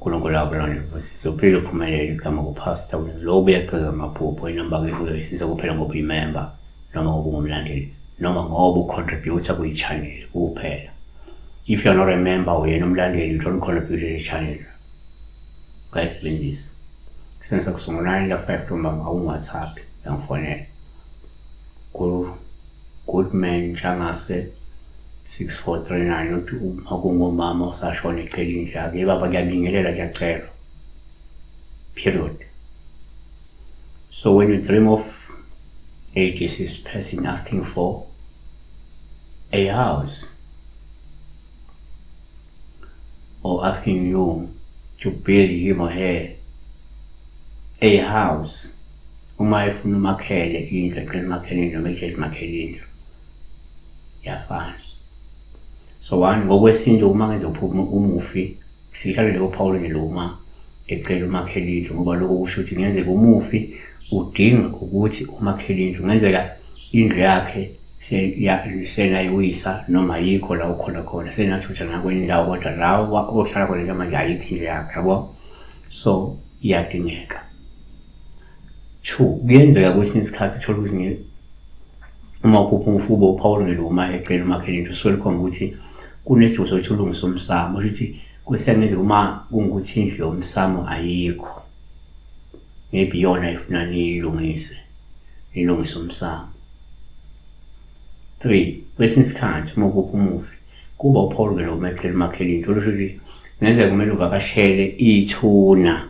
uNkulunkulu akulonde kubusise uphile uphumelele igama kuPastor lo ubuyagqiza amaphupho inamba ke kuphela ngoba uyimember noma ngoba ungumlandeli noma ngoba ucontributor kwi-channel kuphela. If you're not a member uyena umlandeli, you don't contribute to the channel. Ngayisebenzisa sense kusungula la 5 ntomba awungu-WhatsApp yangifonela Goodman Ntshangase 6439 uthi uma kungumama osashona ecela indlu yakhe baba kuyabingelela kuyacelwa, period. So when you dream of a deceased person asking for a house or asking you to build him or her a house, uma efuna umakhele indlu, ecela umakhele indlu noma ejeje umakhele indlu, iyafana. So one, ngokwesintu uma ngenza umufi sihlale leyo phawulo nje lo uma ecela umakhele indlu, ngoba lokho kusho ukuthi kungenzeka umufi udinga ukuthi umakhele indlu, kungenzeka indlu yakhe senayiwisa noma ayikho la ukhona khona, senathutha nakwenye indawo, kodwa la ohlala khona njengamanje ayikho indlu yakhe, yabo. So iyadingeka. Two, kuyenzeka kwesinye isikhathi uthole ukuthi uma uphupha umufi ube uphawula nje uma ecela umakhele indlu, usuke likhomba ukuthi kunesidingo sokuthi ulungise umsamo. Kusho ukuthi kusengenzeka uma kungukuthi indlu yomsamo ayikho, maybe iyona efuna niyilungise, nilungise umsamo. Three, kwesinye isikhathi uma uphupha umufi kuba uphawula nje uma ecela umakhele indlu, olusho ukuthi kungenzeka kumele uvakashele ithuna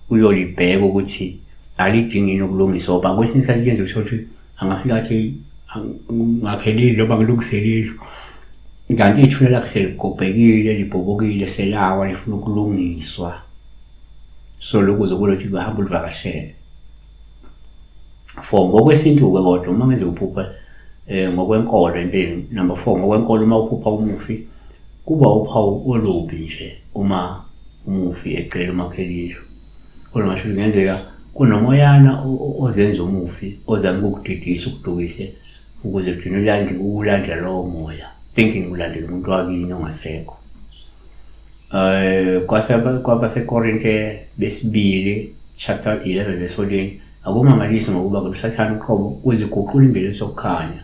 uyolibheka ukuthi alidingi yini ukulungiswa, ngoba kwesinye isikhathi kuyenzeka uthole ukuthi angafika athi ngakhele indlu noma ngilungisele indlu, kanti ithuna lakhe seligobhekile, libhobokile, selawa, lifuna ukulungiswa. So lokhu uzobona ukuthi kuhamba ulivakashele. Four, ngokwesintu-ke kodwa uma ngenza uphupha ngokwenkolo empeleni, number four, ngokwenkolo uma uphupha umufi kuba uphawu olubi nje uma umufi ecela umakhele indlu. Kodwa ngasho kungenzeka kunomoyana ozenza umufi ozama ukukudidisa, ukudukise ukuze ugcine ulandela lowo moya, thinking ulandela umuntu wakini ongasekho. KwabaseKorinte besibili chapter 11 verse 14, akumangalisi ngokuba uSathane uqobo uziguqula ingelosi yokukhanya.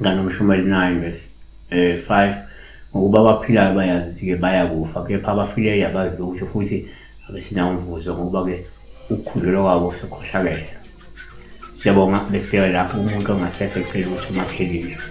Nganomshumeli 9 verse 5, ngokuba abaphilayo bayazi ukuthi-ke bayakufa, kepha abafileyo abazi lutho futhi abesinawo umvuzo, ngokuba-ke ukukhunjulwa kwabo sekukhohlakele. Siyabonga, besibheka lapho umuntu ongasekho ecela ukuthi umakhele indlu.